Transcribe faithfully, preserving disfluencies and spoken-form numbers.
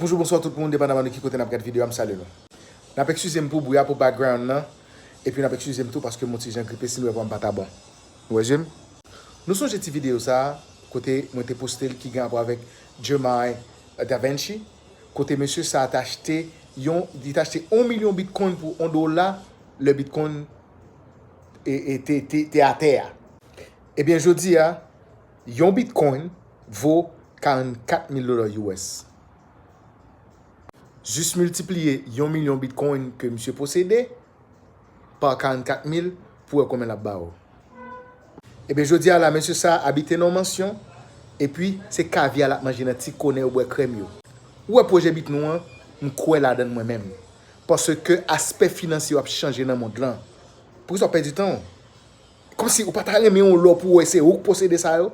Bonjou, bonswa tout moun, depandaman de ki kote n ap gad videyo a, m salye nou. N ap eskize m pou bri a, pou background nan, epi n ap eskize m tou paske m yon ti jan gripe, si nou wè vwa m pa ta bon. Nou wè je m? Nou sonje ti videyo sa a, kote mwen te poste l ki gen rapò avèk Jeremiah Da Vinci, kote mesye sa a te achte yon, li te achte yon milyon bitcoin pou yon dola, lè bitcoin e, e te, te, te atè a. Ebyen, jodi a, yon bitcoin vo karannkat mil dola U S. Jis miltipliye yon milyon bitcoin ke misye posede pa karannkat mil pou wè konbyen l ap ba ou. Ebyen, jodi a la, mesye sa a abite nan yon mansyon, epi se kavya l ap manje nan ti konè yo, bwè krèm yo. Ou wè pwojè bit nou an, m kwè ladan l mwen menm. Paske aspè finansye yo ap chanje nan mond lan. Poukisa w ap pèdi tan w? Kòmsi ou pa ta renmen yon lò pou wè se ou k posede sa yo?